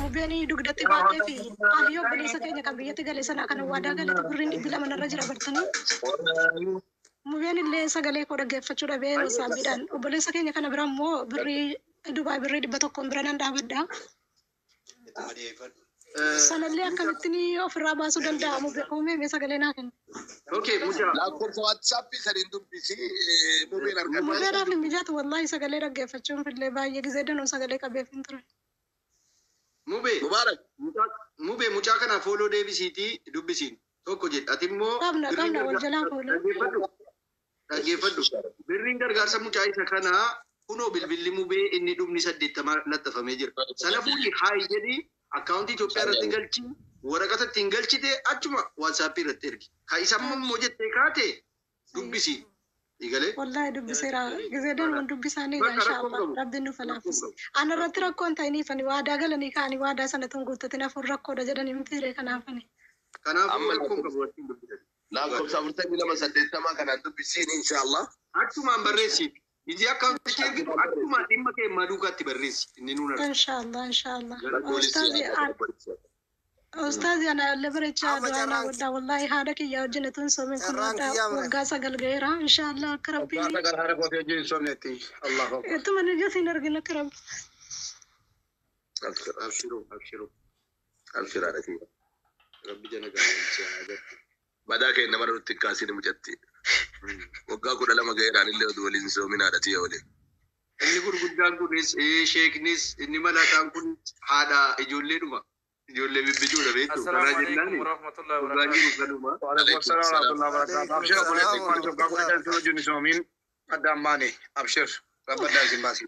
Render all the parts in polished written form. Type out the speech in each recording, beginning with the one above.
Mubeen dugdatti baatee fi Aliyoo obboleessa keenya kan biyyatti gale sana kan waadaa galete birriin 200 narra jira bartanii. Mubeen illee sagalee koo dhaggeeffachuu dhabee wasaabbiidhaan obboleessa keenya kana bira immoo birrii Dubaay birrii 100 bira nan dhaabadha. Sanallee akkamittiin ofirraa baasuu danda'a mubee koo mee sagalee naa kenna. Okay, mucaa. Lakkoofsa WhatsApp saniin dubbisi mubeen argata. Mubeedhaaf hin mijatu wallahi sagalee dhaggeeffachuun fillee baay'ee gizee danuu sagalee qabeef hin ture. Mubee. Mubaarak. Mubee mucaa kana follow deebisiitii dubbisiin. Tokko jedhi. Ati immoo Qabna birriin qabna wal gargaarsa jalaa follow. dhaggeeffadhu. Dhaggeeffadhu. Birriin gargaarsa mucaa isa kanaa kunoo bilbilli mubee inni dhumni 80 laxxafamee jira. Sana fuudhi hi jedhi akkaawuntii Itoophiyaa irratti galchi waraqata ittiin galchite achuma WhatsApp irratti ergi. Ka isa immoo jettee kaate dubbisi. Igalee. Wallahi dubbiseera. Gizee danuun dubbisaanii egaa Bakka rakkoon inshaallah qabu. rabbiin nuuf Rakkoon laaffise. qabu. Ana irratti rakkoon ta'iniif ani waadaa galanii ka'anii waadaa sana tun guuttatin hafuun rakkoodha jedhanii miti kanaafani. Kanaafuu Amma rakkoon qabu wajjin dubbisan. Lakkoofsa 42 80 kanaan dubbisiin inshaallah. Achumaan barreessi. Iji akkaawuntichi ergitu achumaan dhimma kee maduukaatti barreessi. Inni nuun arga. Inshaallah inshaallah. Rakkoonis Ustaazi Ustaazi ana illee bareechaa Amma du'aa naa carraan godhaa wallahi haadha kiyyaa wajjin utuu hin soomin kun carraan hodhaa kiyyaa mure. waggaa 9 ga'eera inshaallah akka Waggaa rabbiin 9 haadha kootii wajjin hin soomnetti. Allahu Akbar. ittuma ni ija siin argin akka rabbi. Abshir Abshiru abshiru. abshir haadha kiyya. Rabbi jana gaarii si haa agartu. Badaa kee nama nutti hin kaasin mucatti. Waggaa 12 ga'eeraan illee oduu waliin soomin haadha tiyya waliin. Inni gurguddaan kunis sheeknis inni malataan kun haadha ijoolleedhuma. Ijoollee bibbicuudha beektu. Assalamu Kanaa alaikum jennaan warahmatullahi dhugaa wabarakatuh. jiru kanuma. Waalaikum salaam warahmatullahi wabarakatuh. Abshir obboleetti Salaam kunis waggaa 15 wajjin hin soomin addaan baane. Abshir rabba addaan isin baasi.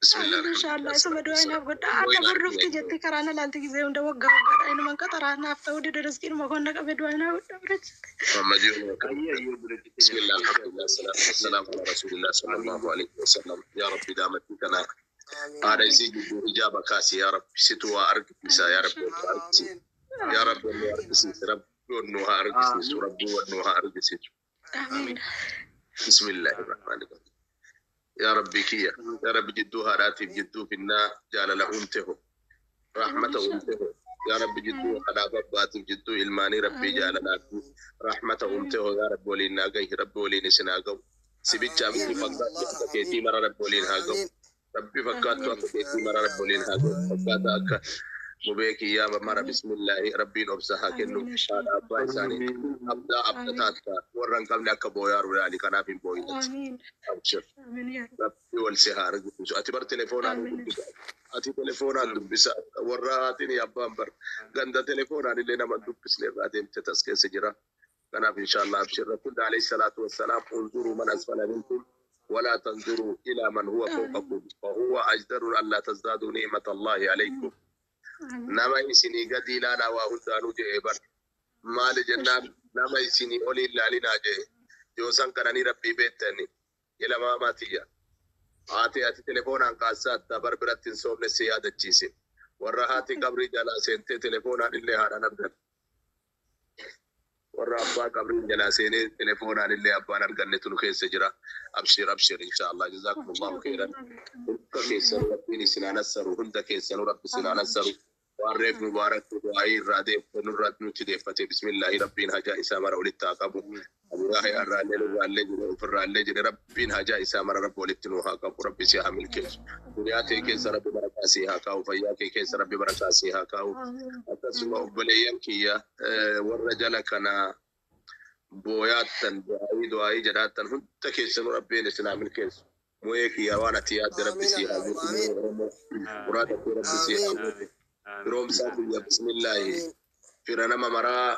Bismillah Amiin inshaallah alhamdulillah isuma du'aa naaf godhaa akka Booyinaa barrufti jetti karaa na laalti gizee hunda waggaa waggaadha inuman qaxaraa naaf ta'uu dide riskiinuma konna qabe du'aa naaf godhaa bareecha. Muhammad Yunus. Ayyee ayyee obboleetti keenya Bismillah rabbi alhamdulillah salatu wassalamu ala rasulillah sallallahu alaihi wasallam. Ya Rabbi daamatti kana Amiin. haadha isii jidduu hijaaba kaasi ya Rabbi situ waa argisiisa ya Rabbi nu argisiisa Amiin. ya Rabbi nu argisiisa Rabbi nu haa argisiisu Rabbi nu haa argisiisu. Amiin. Bismillahi rahmaani rahim. Ya Rabbi kiyya ya Rabbi jidduu haadhaatiif jidduu finnaa jaalala uumteho rahmata uumteho ya Rabbi jidduu haadhaaf abbaatiif jidduu ilmaanii Rabbii jaalalaati rahmata uumteho ya Rabbi waliin naa gahi Rabbi waliin isin haa gahu sibichaa miti fakkaattu akka keetii mara Rabbi waliin haa gahu Rabbi fakkaattu akka keetii mara Rabbi waliin haa gahu fakkaata akka mubee kiyyaa mara bismillaahi Rabbiin obsa haa kennu Amiin haadha inshaallah. abbaa isaanii abdaa abdataatti warra hin qabne akka booyaaru ilaali kanaaf hin booyinati Amiin. abshir Amiin yaa Rabbi wal si haa argisiisu. Ati bar telefoonaan Amiin. dubbisa. Ati telefoonaan dubbisa. Warra haatiin abbaan bar ganda telefoonaan illee nama dubbisne irraa deemte tas keessa jira. Kanaaf inshallah abshir Rasul alayhi salaatu wassalaam unzuruu man asfala minkum ولا تنظروا إلى من هو فوقكم فهو أجدر أن لا تزدادوا نعمة الله عليكم. Amiin. Nama isinii gadi ilaalaa waa hundaanuu jedhee bar. Maali jennaan nama isinii olii ilaalinaa jedhe. Yoo san kananii rabbii beektani ilma maatiyya. Haati ati telefoonaan kaasaatta bar biratti hin soomne si yaadachiise. Warra haati qabrii jalaa seentee telefoonaan illee haadhaan argan. Warra abbaa qabrii jalaa seenee telefoonaan illee abbaan argannetu nu keessa jira. Abshir abshir inshallah jazakumullahu khairan. Hunda keessan rabbiin isin haa nassaru hunda keessanuu rabbi isin haa nassaru. Waan reef mubaarak du'aayii irraa deeffannu nutti deeffate bismillaahi rabbiin hajaa isaa mara walitti haa qabu. Aburaa irraallee nurraallee jedhe ofirraallee jedhe rabbiin hajaa isaa mara rabbi walitti nu haa qabu rabbi si haa milkeessu. Duniyaa kee keessa rabbi barakaa si haa kaa'u fayyaa kee keessa rabbi barakaa si haa kaa'u. Akkasuma obboleeyyan kiyya warra jala kana booyaattan du'aayii du'aayii jedhaattan hunda keessanuu rabbiin isin haa milkeessu. Mu'ee kiyya waan ati yaadde rabbi si haa guutu. Oromoo muraada kee rabbi si haa guutu. Firoomsaa kiyya bismillaahi fira nama maraa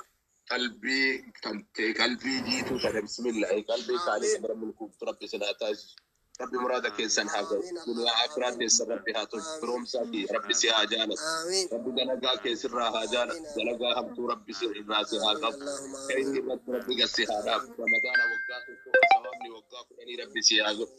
qalbii kan ta'e qalbii jiituu sana bismillaahi qalbii isaanii kan bara milkuuftu rabbi isin haa taasisu. Rabbi muraada keessan haa ga'u. Duniyaa akiraa keessan rabbi haa tolchu. Firoomsaa kiyya rabbi si haa jaalatu. Rabbi dalagaa kee sirraa haa jaalatu. Dalagaa hamtuu rabbi si irraa si haa qabu. Kayni irratti rabbi gad si haa dhaabu. Ramadaana waggaa tokko ka sawaabni waggaa 10 rabbi si haa godhu.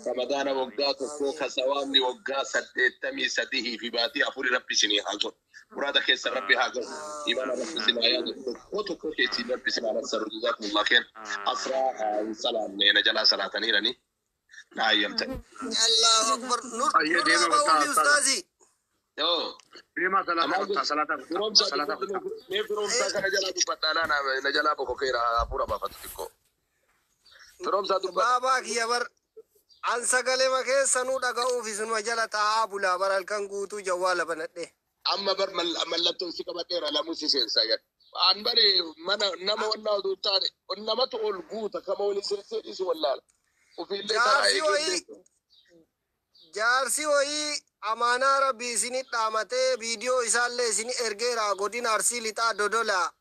Ramadaana waggaa tokko ka sawaabni waggaa 83 fi baatii 4 rabbi isinii haa godhu. Muraada keessan rabbi haa godhu. Imaana rabbi isin haa yaadatu. Tokko tokko keessin rabbi isin haa nassaru. Jazakumullah khair. Asraa hin salaamne na jalaa salaataniirani. Na hayyamtani. Allahu akbar. Ayyee Nurraa deema ba'uuni bakka ustaazi. Yoo. Deemaa salaata kottaa salaata Firoomsaa salaata kottaa. mee firoomsaa kana jalaa dubbadhaa laana na jalaa bokokeera hafuura baafatu xiqqoo. Firoomsaa dubbadha. Baabaa kiyya bar an sagalema keessanuu dhaga'uuf isinuma jala taa'aa bulaa bar halkan guutuu jawwaala banadhe. Amma bar mallattoon si qabadheera lamuu si seensaa jedha. An bari mana nama wallaa oduu hin taane namatu ol guuta kama waliin seensee dhiisu wallaala. Ofiillee karaa Jaarsi eegee wayii jaarsi wayii amaanaa rabbii isini dhaamatee viidiyoo isaallee isini ergeera godina Arsii Lixaa Dodolaa.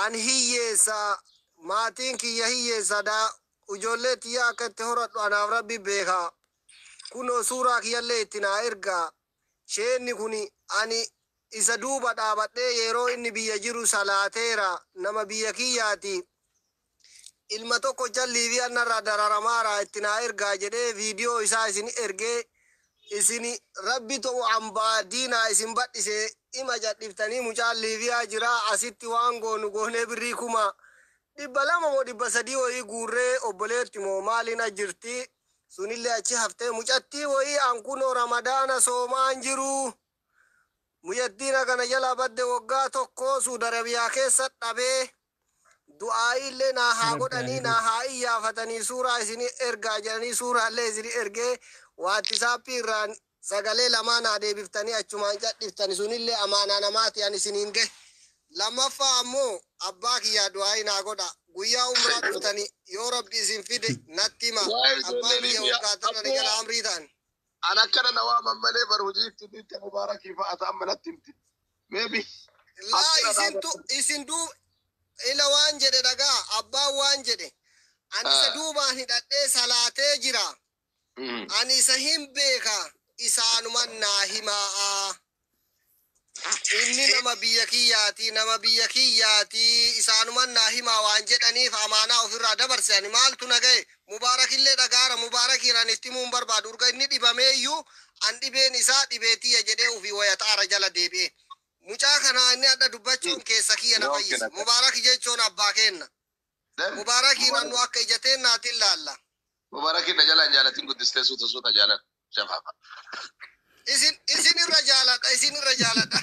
An hiyyeessa, maatiin kiyya hiyyeessa daa ijoollee tiyya akka itti horadhu anaaf rabbi beeka. Kunoo suuraa kiyyallee itti naa ergaa. Sheenni kun ani isa duuba dhaabadhee yeroo inni biyya jiru salaateera, nama biyya kiyyaati. Ilma tokko Liibiyaan narraa dararamaara itti naa ergaa jedhee viidiyoo isaa isin ergee, isin rabbi ta'u hambaa diinaa isin badhise ima jadhiftanii mucaan Liibiyaa jira, asitti waan goonu goonee birrii 200,000 moo 300 wayii guurree, obboleetti moo maaliin ajjirti sunillee achi haftee, mucattii wayii an kunoo Ramadaana soomaan jiru mucattiin kana jala badde waggaa 1 Suudi Arabiyaa keessa dhabee, du'aa illee naa haa godhanii naa haa iyyaafatanii, suuraa isin ergaa jedhanii suuraallee isin ergee, WhatsAppii irraan sagalee lamaa naa deebiftanii achumaan cadhiftani, sunillee amaanaa namaati ani isiniin gahe. Lammaffaa ammoo abbaa kiyyaa du'aa naa godha. Guyyaa umraa dhuftanii yoo rabbi isin fide natti hima. Waa'ee Abbaan ijoollee kiyya Liibiyaa waggaa tana abboo jala amrii ta'an. An akkana na waaman malee bar hojii itti dhiitte mubaarakii fa'a ta'an manatti himti. Maybe Laa akkana isintu isin duu ila waan jedhe dhagaa, abbaan waan jedhe ani isa duubaan hidhadhee salaatee jira. Ani isa hin beeka, isaanuman naa himaa. Inni nama biyya kiyyaati, nama biyya kiyyaati, isaanuman naa himaa waan jedhaniif amaanaa ofirraa dabarse. Ani maaltu na gahe? Mubaarakillee dhagaara, mubaarakiin ani itti himuun barbaadu, urga inni dhibameeyyuu an dhibeen isaa dhibeetiyya jedhee ofii wayataara jala deebi'e. Mucaa kanaa inni adda dubbachuun keessa kiyya na fayyisa. Mubaarak jechuun abbaa kenna. Mubaarakiin annu akka ijateen naatiin laalla. Mubaarakiin na jalaan jaalatin guddistee suuta suuta jaalan shafaafa. Isin irra jaaladha, isin irra jaaladha.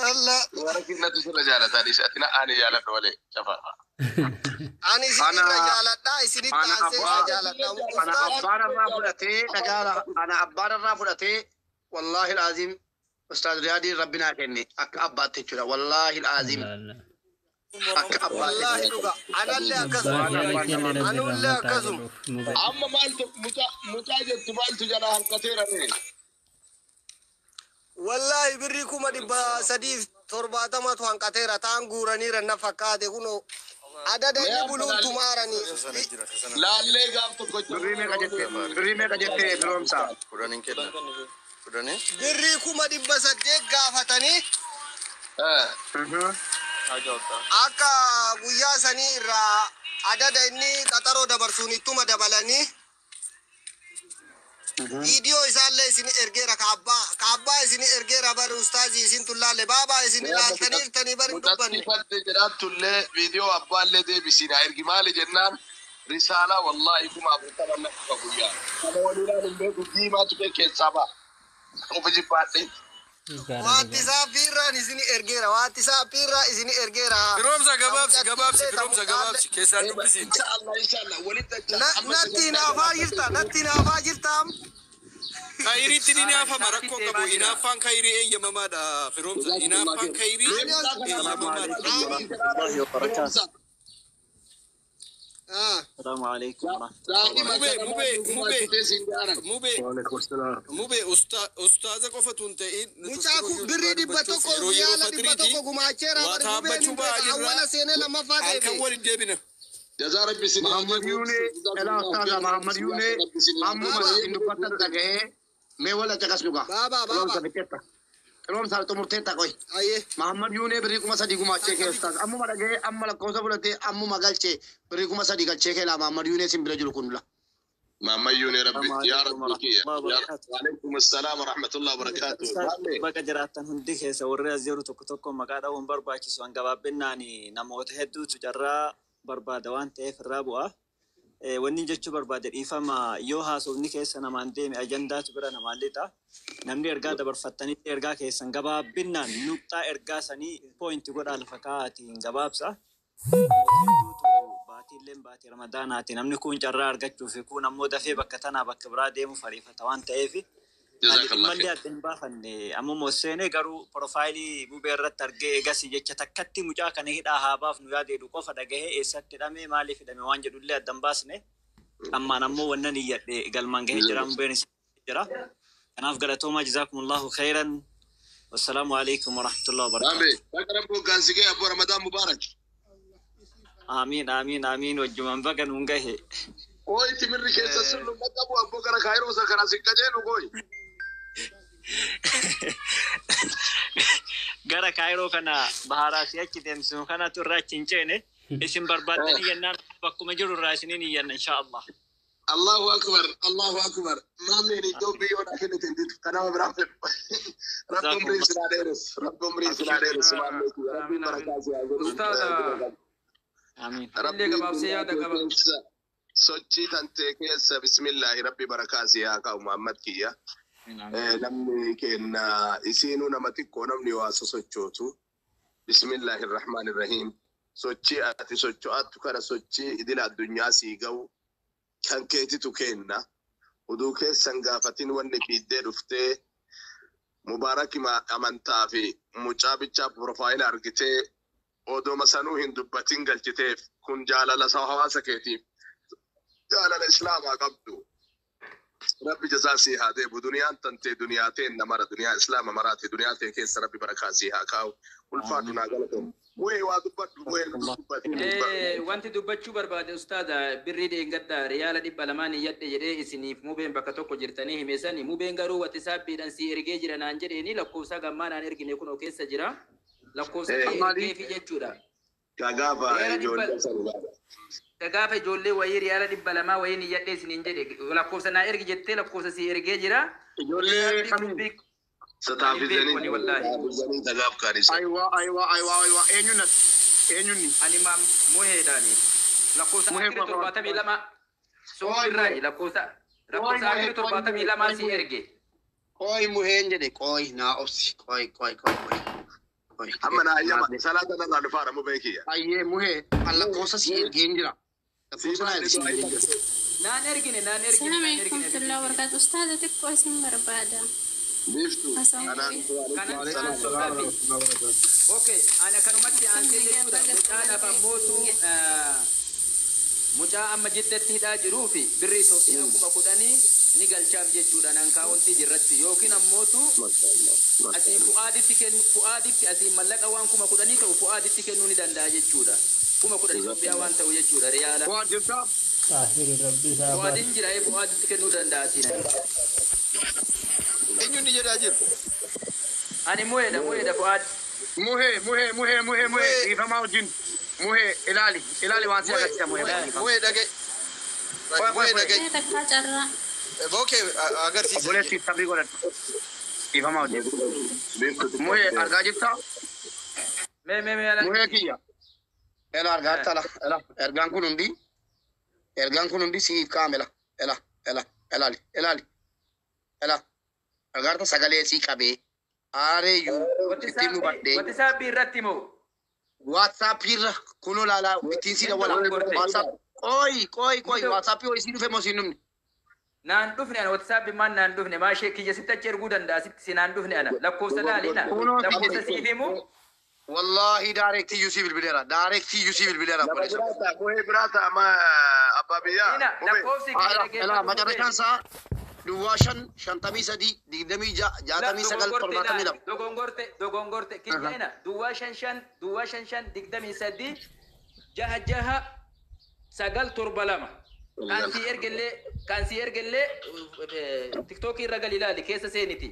Allah. Mubaarakiin natu sirra jaalataa dhiise ati na ani jaaladha malee shafaafa. Ani isin Ana irra jaaladha, isinitti ana aansee isa abbaa jaaladha. ana Ustaaz abbaan irraa fudhatee dhagaala ana abbaan irraa fudhatee, wallaahi alaaziim, ustaaz Riyaadiin rabbi naa kenne akka abbaatti jechuudha, wallaahi alaaziim, akka abbaatti. Wallaahi dhuga. Anallee akkasuma. Waan abbaan namaa Anullee akkasuma. Amma maaltu mucaa mucaa jettu maaltu jalaa hanqateera mee? Wallaahi birrii 370,000tu hanqateera, ta'an guuraniira na fakkaate, kunoo adada inni buluun tumaaranii. Laallee gaaf tokko Birrii meeqa jette? Birrii meeqa jette, firoomsaa? Kudhaniin kenna. Kudhanii? Birrii 800,000 gaafatanii akka guyyaa sanii irraa adada inni qaxaroo dabarsuun ittuma dabalanii, viidiyoo isaallee isin ergeera, kaabbaa isin ergeera bar, ustaazii isin tullaalle baabaa isin ilaaltaniirtanii bar hin Mucatti dubbanne. Badde jedhaatullee viidiyoo abbaallee deebisiina ergi maali jennaan risaalaa wallaahi 40,000 na dhufa guyyaa. Kana waliin hin beeku diimaatu kee keessaa ba'a. Ofi jibbaadhee. WhatsAppii irraan isin ergeera, WhatsAppii irraa isin ergeera. Firoomsa gabaabsi, gabaabsi, firoomsa gabaabsi, keessaan dubbisiin. Inshallah, inshallah walitti Natti hinaafaa jirta, natti hinaafaa jirta. Kayiriitti ni hinaafama, rakkoo qabu. Hinaaffaan kayirii eeyyamamaadha, firoomsa. Hinaaffaan kayirii eeyyamamaadha. السلام عليكم ورحمة الله. Mubee, mubee, mubee, mubee, Waalaikum salaam. mubee, ustaaza qofatu hin ta'in. Mucaa kun birrii 100, riyaala 100 gumaacheera waa bari mubeen taabbachuu hin ba'aa beeka jirra. awwala seenee lammaffaa Halkan deebi'e. waliin deebina. Jazaa Rabbi isin Muhammad Yuunee elaa ustaaza Muhammad Yuunee ammuma isin dubbattan dhaga'ee mee wal caqas dhugaa. Baabaa Firoomsa baabaa. fixeetta. Firoomsa xumurteetta qoy. Ayyee. Muhammad Yuunee birrii 3,000 gumaachee kee ustaaz. Ammuma dhaga'ee amma lakkoofsa fudhatee ammuma galchee birrii 3,000 galchee kee laa Muhammad Yuunee isin bira jiru kun la. Maammayyuun Rabbi السلام yaa عليكم Rabbi ورحمة kiyya. الله وبركاته. Waalaikum assalaam wa rahmatullahi wa barakatuh. Ustaaz Maallee baqa jiraattan hundi keessa warri as jiru tokko tokko maqaa dha'uun barbaachisu, an gabaabbinaan namoota hedduutu carraa barbaada waan ta'eef irraa bu'a. Wanni jechuu barbaade dhiifama yoo haasofni keessa namaan deeme ajandaatu bira namaan lixa. Namni ergaa dabarfattanitti ergaa keessan gabaabbinaan nuqxaa ergaa sanii point godhaa lafa kaa'aatiin gabaabsa. Hedduutu baatiilleen baatii ramadaanaati. Namni kun carraa argachuu fi kun ammoo dafee bakka tanaa bakka biraa deemuuf ariifata waan ta'eef. Ani Jazakallah dhimmallee khair. adda hin baafanne amma mosseenee garuu profaayilii Mubee irratti argee eegasii jecha takkatti mucaa kana hidhaa haa baafnu yaadeedhu qofa dhagahee eessatti hidhame maaliif hidhame waan jedhullee adda hin baasne. Ammaan ammoo wannan iyyadhe galmaan gahee jira Mubeen isa jira. Kanaaf galatoomaa jazaakumullahu khairan. Wassalaamu alaikum warahmatullahi wabarakatuh. Maame, baga Rabbi hoggaan si gahe abboo Ramadaan Mubaarak. Amiin amiin amiin wajjumaan baga nuun gahe. Ooyi timirri keessa sun nu qabu abboo gara Kaayiroo isa karaa si qajeelu gooyi. Gara Kaayiroo kana baharaa si achi deemsinu kanatu irraa achi hin ceene isin barbaaddanii jennaan bakkuma jiru irraa isiniin iyyanna insha Allah. Allahu akbar, Allahu akbar. Maameen iddoo biyyoodhaa kennite hin didu. Kanama biraan fedhu. Rabbi umrii isin haa dheeressu. Rabbi umrii isin haa dheeressu maamee kiyya. Rabbiin Amiin amiin. barakaa si haa godhu. Ustaaza Amiin. illee Rabbiin gabaabsee duniyaa yaada kee qaba. keessa sochii tantee keessa bismillaahi rabbi barakaa si haa kaa'u Muhammad kiyya. Amiin amiin. Namni kenna isiinuu nama xiqqoo namni waa sosochootu. Bismillaahi rahmaani rahiim. Sochii ati socho'attu kana sochii idila addunyaa sii ga'u kan keetitu kenna. Oduu keessan gaafatin wanni fiiddee dhuftee Mubaarak amantaa fi mucaa bichaa profaayila argitee odoma sanuu hin dubbatin galchiteef kun jaalala hawaasa keetiif jaalala islaamaa qabdu. Rabbi jazaa sii haa deebu. Duniyaan tantee duniyaa teen namara duniyaa islaama maraate duniyaa tee keessa rabbi barakaa sii haa kaa'u. Ulfaatu naa galatoom. Muhee waa dubbadhu muhee nu dubbatin. Wanti dubbachuu barbaade ustaaza birrii dheengadda riyaala 200 iyyadhe jedhee isiniif Mubeen bakka tokko jirtanii hime sani Mubeen garuu watisaabiidhaan si ergee jira naan jedheeni lakkoofsa gammaa naan ergine kunoo keessa jira lakkoofsa kee Maali? ergeefi jechuudha. Gaafa Riyaala dhibba ijoollee sana gaafata. Gaafa ijoollee wayii riyaala 200 wayiin iyyadhe isiniin jedhe lakkoofsa naa ergi jettee lakkoofsa si ergee jira. Ijoollee Watisaabii kamiin? gurbii ani hin Sataafizanii beeku ani wallaahi. sataafizanii tagaaf kaadhisa. Aywa aywa aywa aywa eenyuun ati? Eenyuun? Ani maam muheedhaani lakkoofsa Muhee akiri qofa. 72 Qoy soofirraayi muhee. lakkoofsa Qoy lakkoofsa muhee akiri qoy muhee 72 qoy si muhee. erge. Qoy muheen jedhe qoy naa obsi qoy qoy qoy muhee. Qoy Amma naa naa hayyama salaata narraa dhufaara mubee kiyya. Ayyee muhee an lakkoofsa si ergeen jira. Sii Lakkoofsa naa baanne ergi si du'aa ergeen jira. Naan ergine naan ergine Assalamu naan alaikum ergine warahmatullahi bilbilli. wabarakatuh. Ustaaza xiqqoo isin barbaada. Biiftu Haasawaa anaan Kanan Waalaikum aan salaam soofaafi. warahmatullahi wabarakatuh. Okay, ana kanumatti Akkam aansee nagaa jechuudha. baga Mucaadhaaf baga ammootu isin mucaa amma jiddatti hidhaa jiruu fi birri Itoophiyaa 10,000 ni galchaaf jechuudha nan kaawwantii jirratti yookiin ammootu asiin fu'aaditti kennu fu'aaditti asiin mallaqa waan 10,000 ta'u fu'aaditti kennuu ni danda'a jechuudha. 10,000 Itoophiyaa waan ta'u jechuudha riyaala. Fu'aad jirtaa? Xaahiri rabbi isaa baas. Fu'aadin jira fu'aaditti kennuu danda'a asiin. Eenyuun ni jedhaa jiru? Ani muheedha muheedha Fu'aad. Muhee muhee muhee muhee muhee Muhee dhiifamaa wajjin muhee ilaali ilaali waan si muhee agarsiisa muhee muhee dhiifama. muhee dhaga'i. Qoy qoy Muhee qoy. dhaga'i. Mee takkaa carraa. Okay agarsiisa. Obboleettiif sabrii godhadhu. Dhiifamaa wajjin. Biiftu Muhee xiqqoottee. argaa jirtaa? Mee mee mee ala. Muhee kiyya. Ela argaa jirta la ela ergaan kun hundi ergaan kun hundi siif kaa'ame la ela ela ilaali ilaali ela argaa jirta sagalee sii qabee aareeyyuu ittiin nu badhee Watisaabii irratti moo? WhatsApp irra kunoo laalaa ittiin si dawwala Dogongorte. WhatsApp qoy qoy qoy Ni WhatsApp yoo isii dhufe moo siin dhumne Naan dhufne ana watisaabii maan naan dhufne maashee kiyya sitti achi erguu danda'a sitti si naan dhufne ana lakkoofsa laalina kunoo si lakkoofsa jedhe siif himu wallahi direct iyyuu si bilbileera direct iyyuu si bilbileera Nama obboleessa biraa ta'a muhee biraa ta'a ma abbaa biyyaa ina mubee. lakkoofsi kiyya Ala, ela, dhaggeeffadhu macarrashaan mubee isaa duwwaa 5 53 26 la 69 dogongorte 72. laali dogongorte dogongorte kiyya ina duwwaa 5 5 duwwaa 5 5 23 6 6 9 7 2 kan si ergellee kan si ergellee tiktookii irra gali ilaali keessa seeniti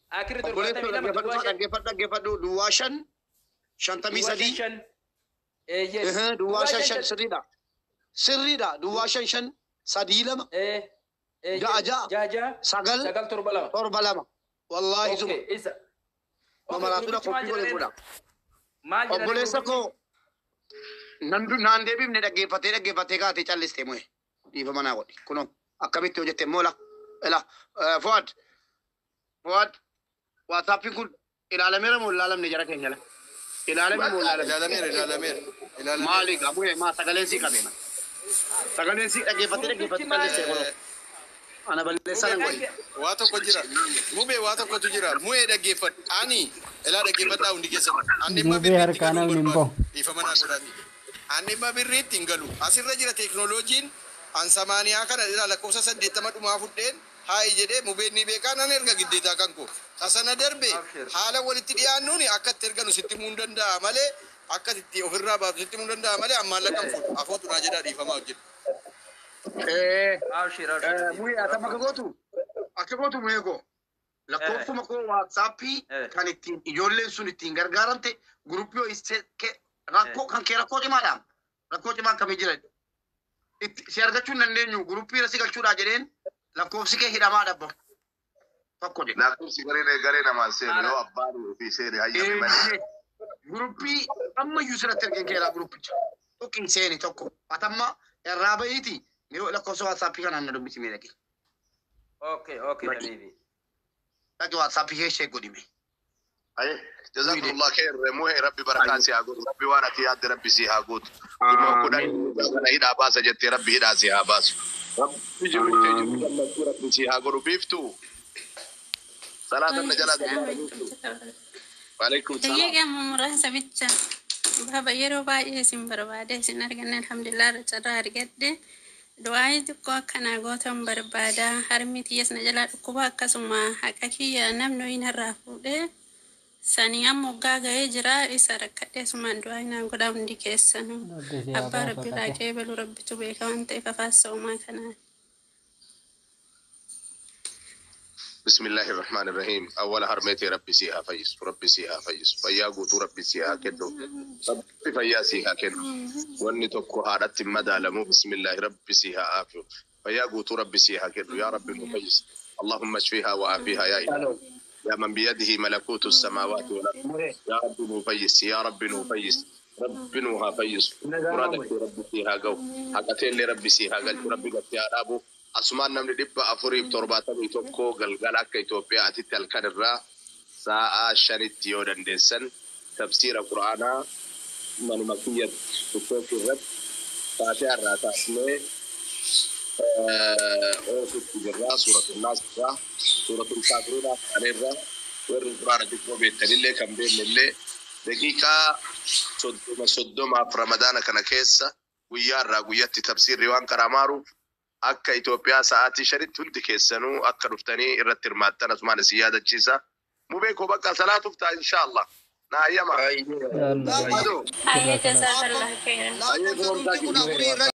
akirri Obboleettoo 72 dhaggeeffadhu duwwaa isaa 5 dhaggeeffadhu dhaggeeffadhu duwwaa 5 duwwaa 53 5 5 eeyyee duwwaa duwwaa 5 5 5 5 sirriidha. Sirriidha duwwaa 5 5 3 2 eeyyee 6 6 jaha jaha 9 9 7 2 7 2 wallaahi suma Okay, isa. Okay, mamaraatudha gurbichi maal qophii godhe jedha fuudha. Maal jedha Obboleessa gurbichi? koo nan naan deebifne dhaggeeffatee dhaggeeffatee kaatee calliste muhe. Dhiifama naa godhi. Kunoo akkamitti hojjette immoo la ila Fuad Fuad WhatsAppiin kun ilaalameera moo ilaalamne jara keenya la? Ilaalame moo ilaalamne? Ilaalameera ilaalameera. Ilaalameera. Maali qabu maa sagaleen sii qabee mana. Sagaleen sii dhaggeeffattee dhaggeeffattee callisee kunoo. Ana balleessaa nan godhi. Waa tokko jira. Mubee waa tokkotu jira. Mu'ee dhaggeeffadhu. Ani ilaa dhaggeeffadhaa hundi keessan. Ani dhimma Mubee birriitti harkaa galuu namni hin barbaadu. bahu. Dhiifama naa godhaati. Ani dhimma birriitti hin galu. Asirra jira teeknooloojiin an samaaniyaa kana ilaa lakkoofsa 80 dhumaa fudheen haayi jedhee mubeen ni beekaa nan erga giddeetaa kan koo. Tasana darbe haala walitti dhiyaannuun akka itti erganu sitti himuu hin danda'a malee akka itti ofirraa baaftu sitti himuu hin danda'a malee ammaan laqqan fuudhu. Afootu naa jedhaa dhiifamaa hojjedhu. Abshir abshir. Muhee atam akka gootu akka gootu muhee koo lakkoofsuma koo waatsaappii kan ittiin ijoolleen sun ittiin gargaaramte guruppii rakkoo kan kee rakkoo cimaadha rakkoo cimaa akkamii jira itti si argachuu hin dandeenyu guruppii irra si galchuudha jedheen lakkoofsi kee hidhamaa dhabba tokko jedhe. Lakkoofsi garee garee namaan seenu yoo abbaan ofii seene hayyame malee. Guruppii ammayyuu sirratti ergeen keeraa guruppicha tuqin seeni tokko atamma irraa bahiiti yeroo lakkoofsa waatsaappii kanaan na dubbisi mee dhaqi. Okay okay habibi. Dhaqi waatsaappii kee ishee godhime. Aye, jazakumullah khair. Muhe rabbi barakaa si haa godhu. Rabbi waan ati yaadde rabbi si haa gootu. 10,000 kana hidhaa baasa jettee rabbi hidhaa si haa baasu. Rabbi jiru kee jiru gammachuu rabbi si haa godhu biiftuu. Salaatan na jalaa Waalaikum salaam. Eeyyee muraasa bicha. Baba yeroo baay'ee isin barbaade isin arganne alhamdulillah irra carraa argadhe. Du'aa xiqqoo akkanaa gootan barbaada. Harmi tiyyas na jalaa dhukkuba akkasuma haqa kiyya namni hoyin harraa fuudhee sanii amma waggaa ga'ee jira isa rakkadhee asumaan du'aa inaan godhaa hundi keessanuu. Rabbi si haa Abbaa baasu rabbi irraa haqate. qeebalu rabbitu beeka waan ta'eef afaassa uumaa kanaa. بسم الله الرحمن الرحيم أول هرميتي ربي سيها فيس ربي سيها فيس فيا قوتو ربي سيها كدو ربي فيا سيها كدو واني توكو هارت مدالمو بسم الله ربي سيها آفيو فيا قوتو ربي سيها كدو يا ربي مفيس اللهم اشفيها وعافيها يا إله يا من بيده ملكوت السماوات والأرض يا رب نفيس يا رب نفيس رب نوها فيس مرادك ربي سيها قو حقتين لربي سيها قلت ربي قلت يا رابو asumaan namni 471 galgala akka Itoophiyaatitti halkan irraa sa'a 5tti yoo dandeessan tafsiira Qura'aanaa manuma kiyyatti TikTok irratti Faatihaa irraa taasisnee oofutti jirraa suuratul Naas irraa suuratul Kaafiruun irraa warri Qura'aana xiqqoo beektanillee kan beeknellee daqiiqaa 30 30 Ramadaana kana keessa guyyaa irraa guyyatti tafsiirri waan karaa maaruuf akka Itoophiyaa sa'aatii 5tti hundi keessanuu akka dhuftanii irratti hirmaattan asumaan isin yaadachiisa. Mubee koo bakka salaatuuf ta'a inshaallah. Na hayyama. Yalla. Hayyee jazaakallah khairan. Ayyee firoomsaa Kun afurii irra